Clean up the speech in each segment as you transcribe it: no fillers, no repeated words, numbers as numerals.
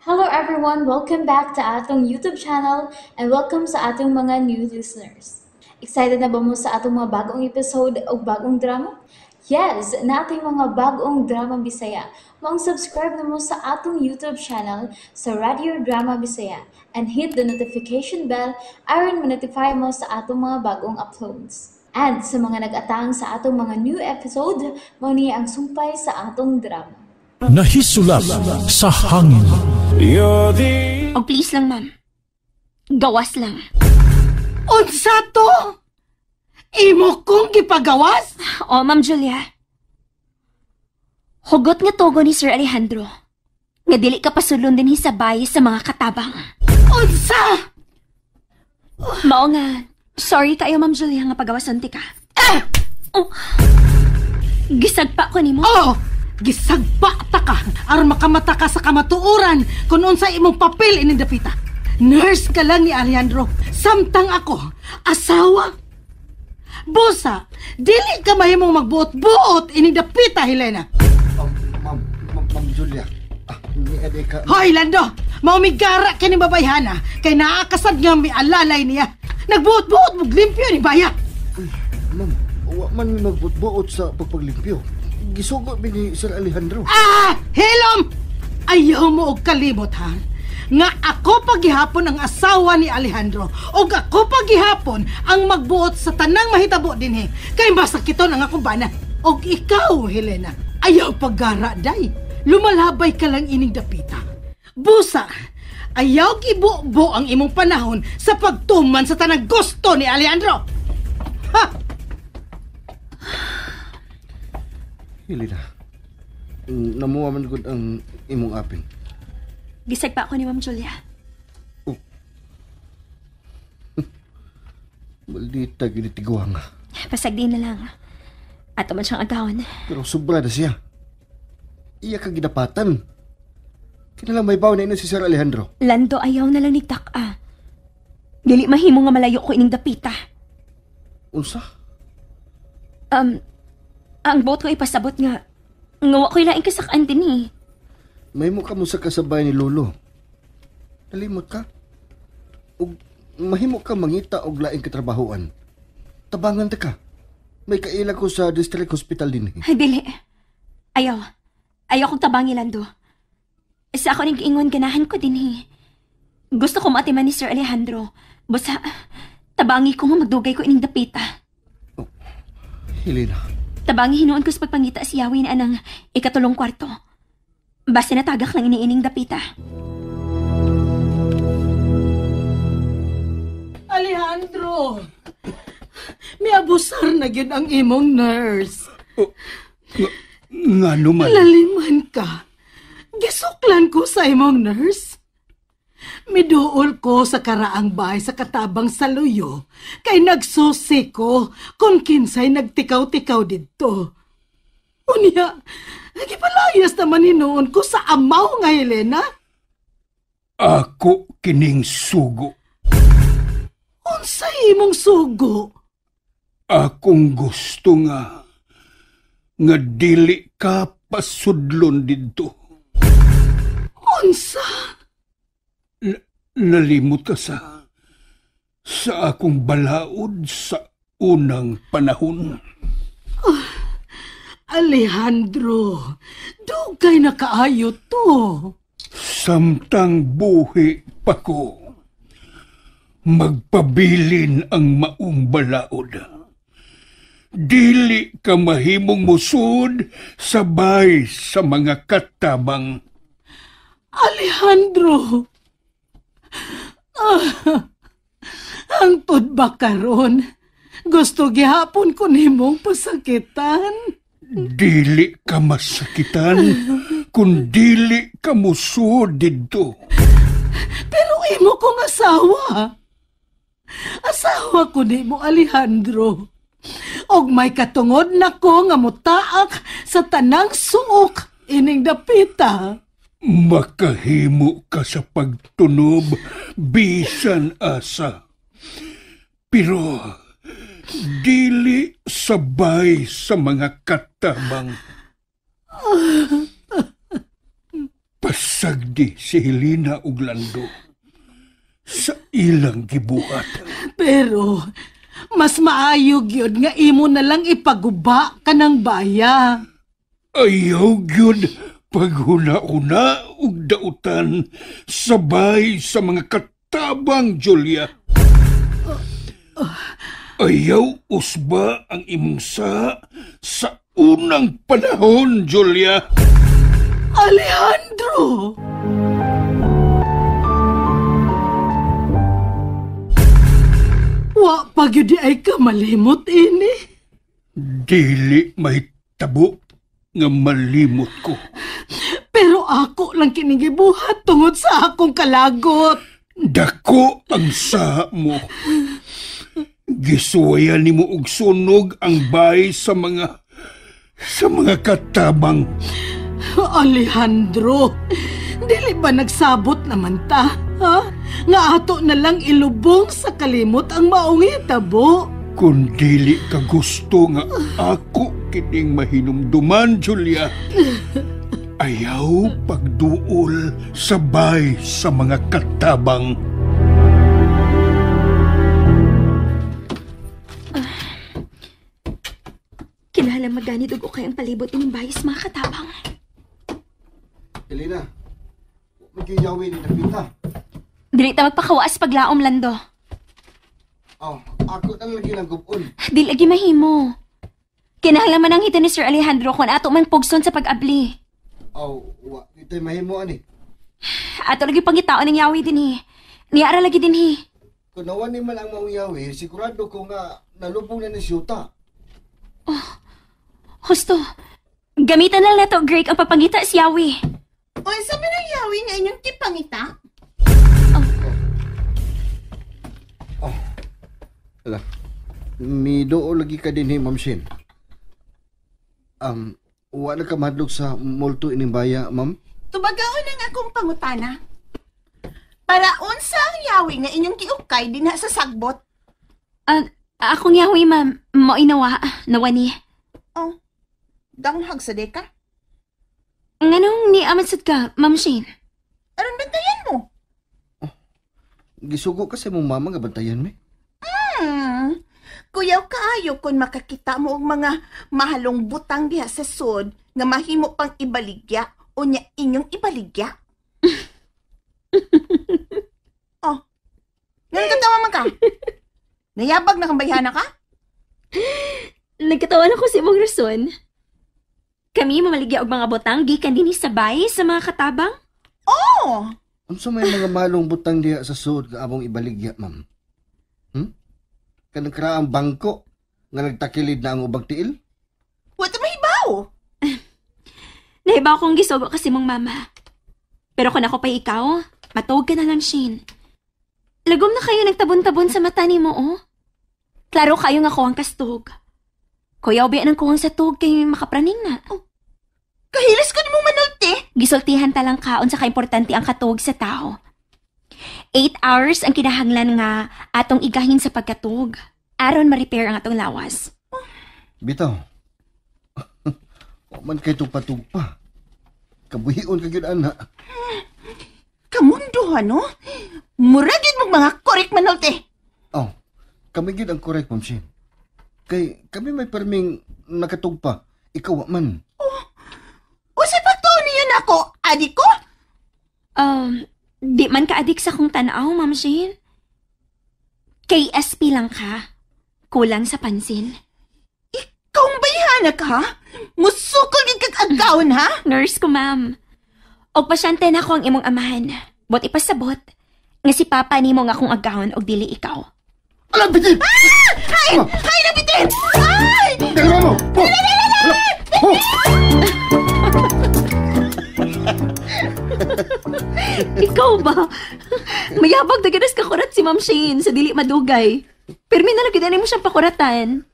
Hello everyone! Welcome back to atong YouTube channel and welcome sa atong mga new listeners. Excited na ba mo sa atong mga bagong episode o bagong drama? Yes! Nating mga bagong drama Bisaya. Maong subscribe na mo sa atong YouTube channel sa Radio Drama Bisaya and hit the notification bell aron ma-notify mo sa atong mga bagong uploads. And sa mga nag-atang sa atong mga new episode, mao ni ang sumpay sa atong drama. Nahisulap sa hangin. Og please lang, ma'am. Gawas lang. Unsa to? Imo kong gipagawas? O, Ma'am Julia. Hugot nga togo ni Sir Alejandro. Nga dili ka pasulon din hisabay sa mga katabang. Unsa? Mao nga, sorry kayo, Ma'am Julia, nga pagawasan ti ka. Eh! Oh. Gisagpa ko nimo. Oh! Gisagpa ta ka aron makamata ka sa kamatuoran kung unsa imong papel ining dapita. Nurse ka lang ni Alejandro. Samtang ako, asawa. Busa, dili ka mahimong magbuot-buot ining dapita, Helena. Oh, ma'am, ma'am, Ma'am Julia. Ah, ni ka. Hoy, Lando! Maumigara ka ni babayhana kay naakasad nga may alalay niya. Nagbuot-buot mong limpyo ni Baya. Uy, ma'am, wa man mi magbuot-buot sa pagpaglimpyo. Gisugo mi ni Sir Alejandro. Ah! Hilom! Ayaw mo og kalimot, ha? Nga ako paghihapon ang asawa ni Alejandro og ako paghihapon ang magbuot sa tanang mahitabo dinhi kay masakiton ang akong bana. Og ikaw, Helena, ayaw paggara day. Lumalabay ka lang ining dapita. Busa, ayaw gibubo ang imong panahon sa pagtuman sa tanang gusto ni Alejandro. Ha! Helena, namuha man gud ang imong aping. Gisagpa ko ni Ma'am Julia. Oh. Maldita ginitiguang. Pasagdi na lang. Ato man siyang agawon. Pero sobra na siya. Iya ka gidapatan. Kinala may baw na ino si Sir Alejandro. Lando, ayaw na lang nigtak-a. Dili mahimo nga malayo ko ining dapita. Unsa? Ang buot ko ipasabot nga wa ko'y laing kasakaan din eh. Mahimo ka mo sa kasabay ni Lolo. Nalimot ka. Og mahimo ka mangita og laing katrabahoan. Tabangan ta ka. May kaila ko sa district hospital din eh. Ay, dili. Ayaw. Ayaw kong tabangi, Lando. Sa ako ning giingon, ganahan ko din eh. Gusto ko maatiman ni Sir Alejandro. Basta, tabangi ko nga magdugay ko ining dapita. Oh, Helena. Tabangi hinuon ko sa pagpangita si Yawin anang ikatulong kwarto. Basta natagak lang iniining dapita. Alejandro! Miabusar na gyud ang imong nurse. Oh, nga naman. Laliman ka. Gisuklan ko sa imong nurse. Miduol ko sa karaang bahay sa katabang sa luyo kay nagsusi ko kung kinsay nagtikaw-tikaw didto. Unya, gipalayas naman hinuon ko sa amaw nga Helena. Ako kining sugo. Unsay imong sugo? Akong gusto nga dili ka pasudlon didto. Unsa? Nalimot ka sa akong balaod sa unang panahon. Oh, Alejandro, dugay na kaayo to. Samtang buhi pa ko, magpabilin ang maong balaod. Dili ka mahimong musud sabay sa mga katabang. Alejandro! Ah, ang ba karon? Gusto gihapon ko nimong pasakitan. Dili ka masakitan kung dili ka musud didto. Pero imo kong asawa. Asawa ko nimo, Alejandro. Og may katungod na ko nga mutaak sa tanang suok ining dapita. Makahimo ka sa pagtunob bisan asa. Pero dili sabay sa mga katabang. Pasagdi si Helena ug Lando sa ilang gibuhat. Pero, mas maayo gyud nga imo na lang ipaguba kanang baya. Ayaw gyud paghuna-una ug dautan sabay sa mga katabang, Julia. Ayaw usba ang imong sa unang panahon, Julia. Alejandro! Wa pa gyud ay ka malimot ini. Dili mahitabo nga malimot ko. Pero ako lang kining gibuhat tungod sa akong kalagot. Dako ang saha mo. Gisuwayan nimo og sunog ang bay sa mga katabang. Alejandro, dili ba nagsabot naman ta? Ha? Nga ato na lang ilubong sa kalimot ang maong hitabo. Kung dili ka gusto nga ako kining mahinumduman, Julia, ayaw pagduol sabay sa mga katabang. Kinahanglan maganit og okay ang palibot ining bayis mga katabang. Elena, magyayawin ni Napita. Dili ta magpakawaas paglaom, Lando. Oh, ako na lagi lang gubon. Dili lagi mahimo. Kinahanglan man ang hita ni Sir Alejandro kung ato man pugson sa pag-abli. Oh, wa dito'y mahimo ani. Ato lagi pangitaon ng yawi dinhi. Niara lagi dinhi. Kung nawan ni man ang maong yawi, sigurado ko nga nalubong na ni Siyuta. Oh, husto. Gamitan na lang nato, Greg, ang papangita si yawi. Oy, sabi ng yawi nga inyong kipangita? Oh. Ala, miduo lagi ka din, Ma'am Shin. Wala ka mahadlok sa multo ining baya, ma'am? Tubagaon ang akong pangutana. Para unsa ang yawi nga inyong giukay dinha sa sagbot? Akong yawi, ma'am. Mo'y nawa. Nawa ni. Oh, danghag sa deka? Nganong niamansad ka, Ma'am Shane? Aron bantayan mo? Oh, gisugo ka sa imong mama nga bantayan mi? Kuyaw kaayo kung makakita mo og mga mahalong butang diha sa sud nga mahimo pang ibaligya o nya inyong ibaligya. Oh, nganong katawa man ka? Nayabag na kang bayhana ka? Nagkatawan ako sa imong rason. Kami mamaligya og mga butang gikan dinhi sa bay sa mga katabang? Oh! Unsa may mga mahalong butang diha sa sud nga among ibaligya, ma'am? Kanang karaang bangko nga nagtakilid na ang ubang tiil? Wa ta mahibaw. Nahibaw kong gisugo kasi mong mama. Pero kung ako pa ikaw, matuog ka na lang, Shane. Lagom na kayo nagtabon-tabon sa mata nimo, oh. Klaro kayo nga ko ang kastog. Kuyaw biya ng kuwang sa tug kay makapraning na. Oh, kahilas ko ni mong manulti. Gisultihan ta lang ka unsa ka importante ang katug sa tao. 8 hours ang kinahanglan nga atong igahin sa pagkatug. Aron ma-repair ang atong lawas. Oh. Bitaw. Wa man kay tugpatug pa. Kabuhion ka gyud ana. Kamundo ano? Mura gyud mong mga korek manulti. Oh, kami gyud ang korek, Ma'am Shane. Kay kami may perming nakatugpa, ikaw wa man. Oh, usay pagtuon niyo nako, adik ko? Di man ka adik sa kong tanaw, Ma'am Shane. KSP lang ka. Kulang sa pansin. Ikaw ang bayhana ka, ha? Musukol gid kag agawon, ha? Nurse ko, ma'am. Og pasyente na ko ang imong amahan. Bot ipasabot nga si Papa nimo nga akong agawon og dili ikaw. Alam, bitin! Ah! Hay! Hay na, bitin! Ay! Teka mo! Oh! Ikaw ba? Mayabag na ganas kakurat si Ma'am Shane sa dili madugay. Pero may nalagyan mo siyang pakuratan.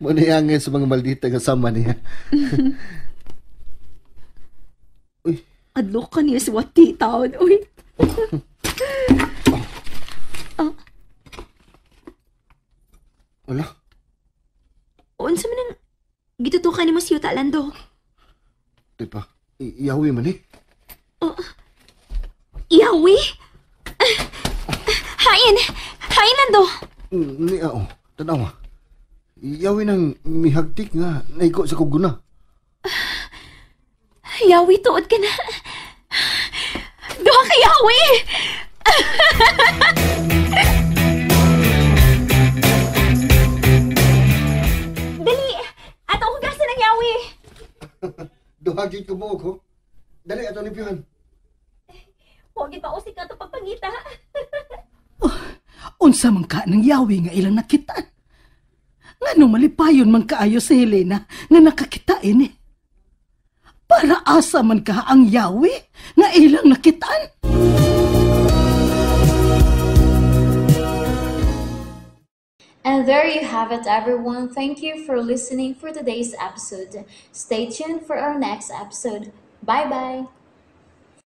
Muna sa mga maldita nga sama niya. Uy. Adlok ka niya sa wati taon. Uy. Oh. Wala. Unsa man ang gitutukan nimo si Yuta, Lando? Di pa, iyawi man eh. Yawi? Hain! Hain, Lando! Ni ao, tanawa. Yawi nang mihagtik nga naigo sa kuguna. Yawi, tuod ka na. Duha ka, Yawi! Dali! Ato hugasan ang yawi! Duha gyud ko buok ho. Dali ato limpyuhan. Huwag ipausik ka ito pagpangita. Unsa man ka ng yawi nga ilang nakitaan? Ngano malipayon man kaayo si Helena nga nakakita ini? Para asa man ka ang yawi nga ilang nakitaan? And there you have it, everyone. Thank you for listening for today's episode. Stay tuned for our next episode. Bye bye.